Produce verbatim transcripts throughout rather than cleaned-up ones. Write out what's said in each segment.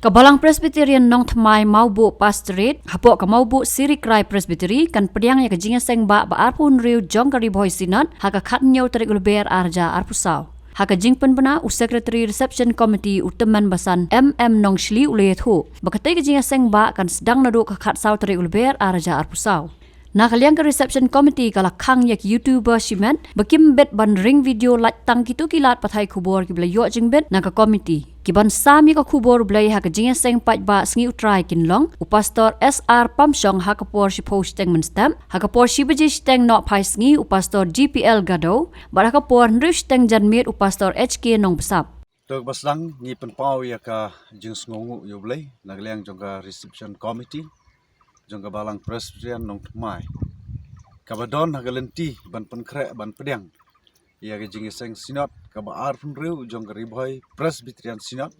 Ka Balang Presbyterian Nongthymmai Mawbuh Pastorate hapoh ka Mawbuh Sirikrai Presbytery kan pdiang ïa ka jingïaseng bah ba arphew hynriew jong ka Ri Bhoi Synod ha ka khathynñiew tarik u Lber ar hajar arphew saw. Ha ka jingpynbna u Secretary Reception Committee u Tymmen Basan M M Nongshli u la ïathuh ba katei ka jingïaseng bah kan sdang naduh ka khatsaw tarik u Lber ar hajar arphew saw. Na ka liang ka Reception Committee ka la khang ïa ki YouTuber shimet ba kim bit ban ring video lait tang kito ki lad pathai khubor kiba la ïoh jingbit na ka committee. Kiban sam ïa ka khubor U Blei ha ka jingïaseng paidbah Sngi U Trai kin long u Pastor S R Pamshong ha ka por shiphew shiteng mynstep, ha ka por shi baje shiteng nohphai sngi u Pastor G P L Gado, bad ha ka por hynriew shiteng janmiet u Pastor H K Nongbsap. To kaba sdang ngi pynpaw ïa ka jingsngewnguh ïa U Blei na ka liang jong ka Reception Committee jong ka Balang Presbyterian Nongthymmai, kaba don ha ka lynti ban pynkhreh ban pdiang ïa ka jingïaseng Synod kaba arphew hynriew jong ka Ri Bhoi Presbyterian Synod,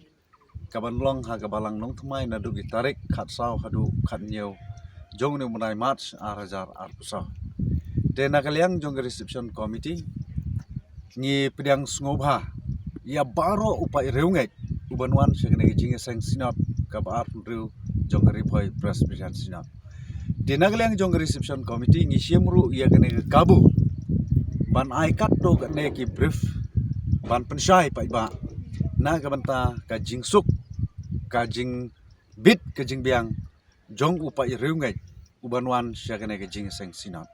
kaban long ha ka Balang Nongthymmai naduh ki tarik khatsaw haduh khathynñiew jong une u bnai March ar hajar arphew saw. Te na ka liang jong ka Reception Committee ngi pdiang sngewbha ïa baroh u paid riewngeit uban wan sha kane ka jingïaseng Synod kaba arphew hynriew jong ka Ri Bhoi Presbyterian Synod. Te na ka liang jong ka Reception Committee ngi shim ruh ïa kane ka kabu ban ai katto katne ki brief ban pynshai paidbah na ka bynta ka jingsuk, ka jingbit, ka jingbiang jong u paid riewngeit uban wan sha kane ka jingïaseng Synod.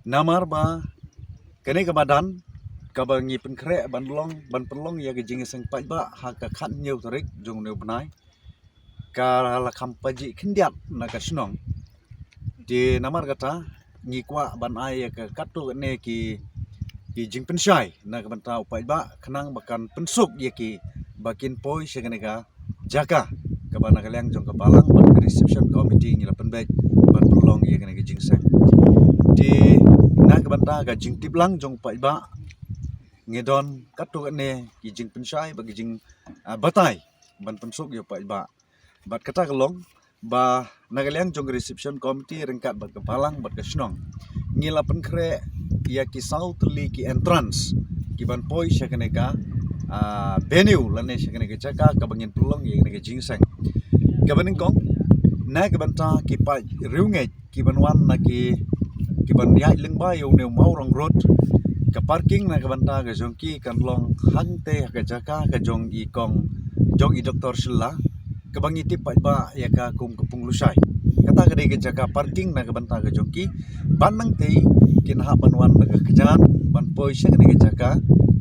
Namar ba kane ka madan kaba ngi pynkhreh ban long, ban pynlong ïa ka jingïaseng paidbah ha ka khathynñiew tarik jong une u bnai, ka la kham pajih khyndiat na ka shnong. Te namar kata ngi kwah ban ai ïa ka katto katne ki, ki jingpynshai na ka bynta u paidbah khnang ba kan pynsuk ïa ki ba kin poi sha kane ka jaka kaba na ka liang jong ka Balang bad ka Reception Committee ngi la pynbeit ban pynlong ïa kane ka jingïaseng. Te na ka bynta ka jingtip lang jong u paidbah ngi don katto katne ki jingpynshai bad ki jing, ah, batai ban pynsuk ïa u paidbah. Bad kata ka long ba na ka liang jong ka Reception Committee ryngkat bad ka Balang bad ka shnong ngi la pynkhreh ïa ki saw tylli ki entrance kiban poi sha kane ka, ah, venue lane sha kane ka jaka kaba ngin pynlong ïa kane ka jingïaseng. Kaba nyngkong, na ka bynta ki paid riewngeit kiban wan na ki, kiban ïaid lyngba ïa une u Mawrong Road, ka parking na ka bynta ka jong ki kan long hangtei ha ka jaka ka jong i kong, jong i Doktor Shylla, kaba ngi tip paidbah ïa ka kum ka Pung Lushai. Kata ka dei ka jaka parking na ka bynta ka jong ki. Bad nangtei kin hap ban wan da ka kjat ban poi sha kane ka jaka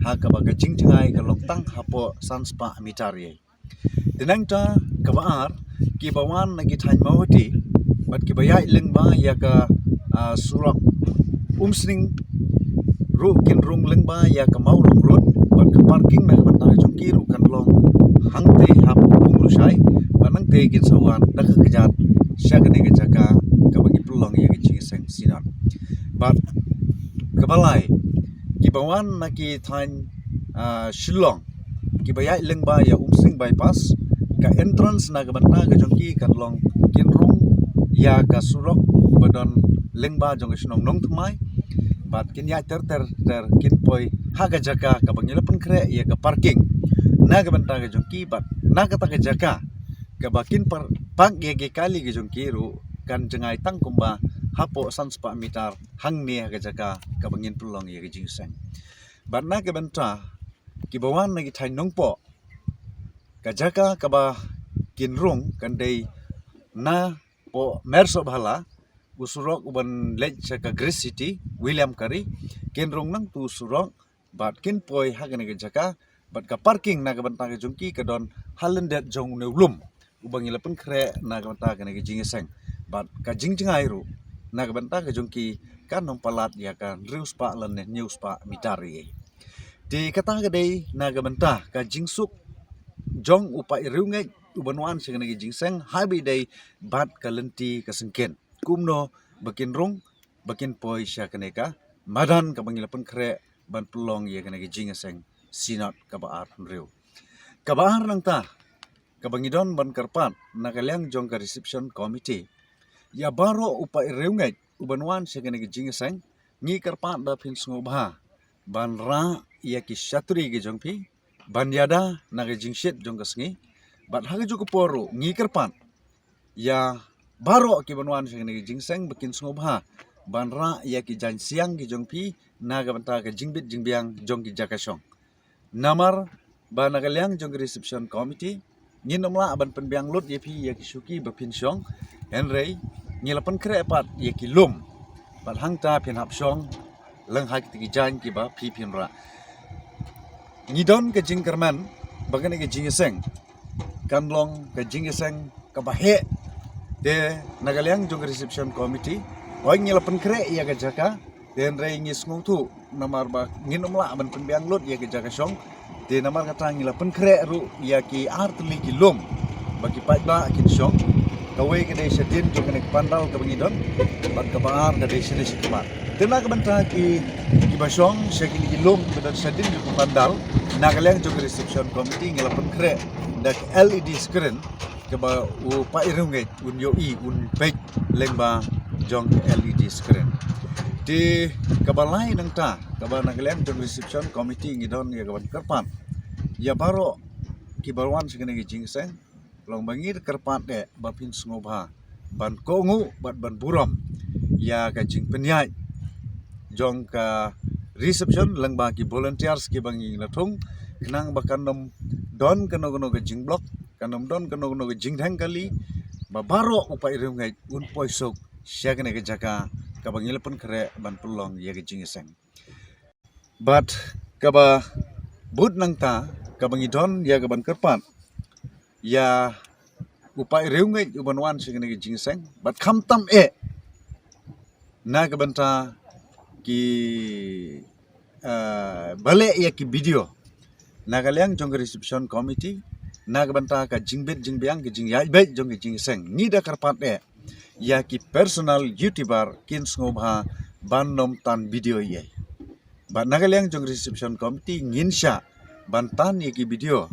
ha kaba ka jingjngai ka long tang hapoh san spah meter ïa. Te nangta kaba ar, kiba wan na ki thaiñ Mawhati bad kiba ïaid lyngba ïa ka, ah, surok Umsning ruh kin rung lyngba ïa ka Mawrong Road bad ka parking na ka bynta ka jong ki ruh kan long hangtei hapoh Pung Lushai, bad nangtei kin sa wan da ka kjat sha kane ka jaka kaba ngi pynlong ïa ka jingïaseng Synod. Bad kaba lai, kiba wan na ki thaiñ, ah, Shillong kiba ïaid lyngba ïa Umsning Bypass, ka entrance na ka bynta ka jong ki kan long kin rung ïa ka surok ba don lyngba jong ka shnong Nongthymmai, bad kin ïaid ter ter ter kin poi ha ka jaka kaba ngi la pynkhreh ïa ka parking na ka bynta ka jong ki, bad na kata ka jaka kaba kin par-, park ïa ki kali ka jong ki ruh kan jngai tang kumba hapoh san spah meter hangne ha ka jaka kaba ngin pynlong ïa ka jingïaseng. Bad na ka bynta kiba wan na ki thaiñ Nongpoh, ka jaka kaba kin rung kan dei napoh Mersohbhala, u surok uban leit sha ka Grace City, William Carey, kin rung nangtu u surok bad kin poi ha kane ka jaka, bad ka parking na ka bynta ka jong ki ka don ha lyndet jong une u lum uba ngi la pynkhreh na ka bynta kane ka jingïaseng. Bad ka jingjngai ruh na ka bynta ka jong ki kan ym palat ïa ka hynriew spah lane hynñiew spah meter ïa. Te kata ka dei na ka bynta ka jingsuk jong u paid riewngeit uban wan sha kane ka jingïaseng, haba ïadei bad ka lynti ka syngkien kumno ba kin rung ba kin poi sha kane ka madan kaba ngi la pynkhreh ban pynlong ïa kane ka jingïaseng Synod kaba arphew hynriew. Kaba ar nangta kaba ngi don ban kyrpad na ka liang jong ka Reception Committee, ïa baroh u paid riewngeit uban wan sha kane ka jingïaseng, ngi kyrpad ba phin sngewbha ban rah ïa ki shatri ki jong phi ban ïada na ka jingshit jong ka sngi, Bad ha ka juh ka por ruh ngi kyrpad ïa baroh ki ban wan sha kane ka jingseng ba kin sngewbha ban rah ïa ki jaiñsiang ki jong phi na ka bynta ka jingbit jingbiang jong ki jaka shong. Namar ba na ka liang jong ka reception committee ngin ym lah ban pynbiang lut ïa phi ïa ki shuki ba phin shong. Hynrei ngi la pynkhreh pat ïa ki lum bad hangta phin hap shong leng ha kita ki jaiñ kiba phi phin rah. Ngi don ka jingkyrmen ba kane ka jingïaseng kan long ka jingïaseng kaba heh. Te na ka liang jong ka reception committee, hooid ngi la pynkhreh ïa ka jaka, te hynrei ngi sngewthuh namar ba ngin ym lah ban pynbiang lut ïa ka jaka shong. Te namar kata ngi la pynkhreh ruh ïa ki artylli ki lum ba ki paidbah kin shong. Kawei ka dei shadien jong kane ka pandal kaba ngi don, bad kaba ar ka dei shane shakhmat. Te na ka bynta ki, kiba shong sha kine ki lum ba don shadien jong ka pandal, na ka liang jong ka reception committee ngi la pynkhreh da ka L E D screen kaba u paid riewngeit un ïohi, un peit lyngba jong ka L E D screen. Te kaba lai nangta kaba na ka liang jong ka reception committee ngi don ïa ka ban kyrpad ïa baroh kiba wan sha kane ka jingïaseng, long ba ngi kyrpad eh ba phin sngewbha ban kohnguh bad ban burom ïa ka jingpynïaid jong ka reception lyngba ki volunteers kiba ngi la thung, khnang ba kan ym don kano kano ka jingblok, kan ym don kano kano ka jingdheng kali, ba baroh u paid riewngeit un poi suk sha kane ka jaka kaba ngi la pynkhreh ban pynlong ïa ka jingïaseng. Bad kaba bud nangta kaba ngi don ïa ka ban kyrpad ïa u paid riewngeit u ban wan sha kane ka jingïaseng, bad khamtam eh na ka bynta ki, eh, ba leh ïa ki video na ka liang jong ka reception committee, na ka bynta ka jingbit jingbiang, ka jingïaid beit jong ka jingïaseng, ngi da kyrpad eh ïa ki personal YouTuber kin sngewbha ban ym tan video ïa. Bad na ka liang jong ka reception committee ngin shah ban tan ïa ki video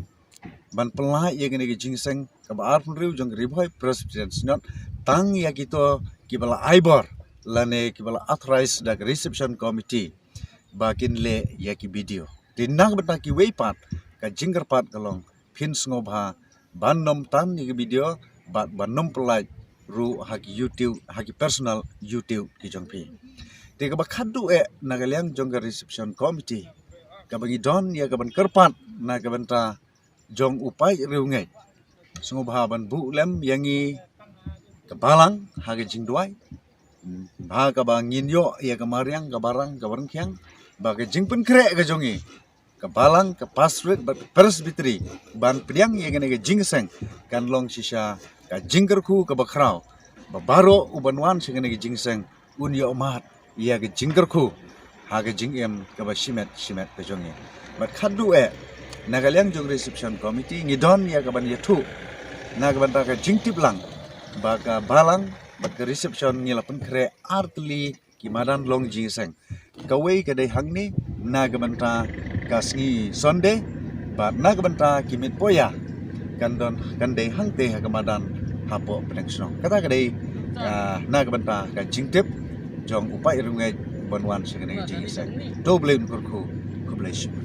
ban pynlait ïa kane ka jingïaseng kaba arphew hynriew jong ka Ri Bhoi Presbyterian Synod, tang ïa kito kiba la ai bor lane kiba la authorize da ka reception committee ba kin leh ïa ki video. Te na ka bynta kiwei pat ka jingkyrpad ka long phin sngewbha ban ym tan ïa ki video bad ban ym pynlait ruh ha ki YouTube, ha ki personal YouTube ki jong phi. Te kaba khadduh eh na ka liang jong ka reception committee kaba ngi don ïa ka ban kyrpad na ka bynta jong u paid riewngeit, sngewbha ban buh lem ïa ngi ka balang ha ka jingduwai, ha kaba ngin ïoh ïa ka mariang, ka barang, ka barangkhiang, ba ka jingpynkhreh ka jong ngi, ka balang, ka pastorate bad ka presbytery ban pdiang ïa kane ka jingïaseng kan long shisha ka jingkyrkhu kaba khraw ba baroh u ban wan sha kane ka jingïaseng un ïoh mad ïa ka jingkyrkhu ha ka jingim kaba shimet shimet ka jong ngi. Bad khadduh eh na ka liang jong reception committee ngi don ïa ka ban ïathuh na ka bynta ka jingtip lang ba ka balang bad ka reception ngi la pynkhreh artylli ki madan long jingïaseng. Kawei ka dei hangne na ka bynta ka sngi Sunday bad na ka bynta ki miet poh ïa kan don, kan dei hangtei ha ka madan hapoh Pdeng Shnong. Kata ka dei, ah, na ka bynta ka jingtip jong u paid riewngeit ban wan sha kane ka jingïaseng. To Blei un kyrkhu, khublei shibun.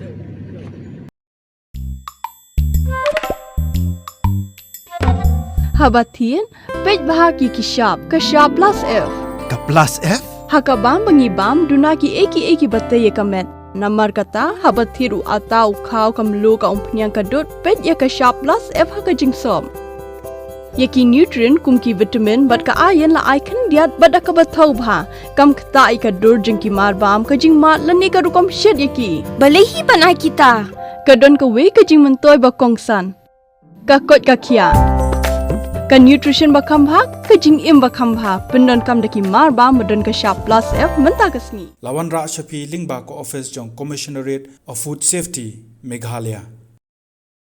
Haba thied, peit bha ïa ki shap, ka shap plus F. Ka plus F? Ha ka bam ba ngi bam, duna kiei kiei kiba tei ïa ka met. Namar kata, haba thied u atta, u khaw, ka mluh, ka umphniang, ka dud, peit ïa ka shap plus F ha ka jingsop. Ïa ki nutrient kum ki vitamin bad ka iron la ai khyndiat bad da kaba thaw bha. Kam ktah ïa ka dur jong ki marbam, ka jingmad lane ka rukom shet ïa ki. Balei hi ban ai kita? Ka don kawei ka jingmyntoi ba kongsan. Ka koit ka khiah. Ka nutrition ba kham bha, ka jingim ba kham bha. Pyndonkam da ki marbam ba don ka shap plus F mynta ka sngi. La wanrah sha phi lyngba ka office jong Commissionerate of Food Safety, Meghalaya.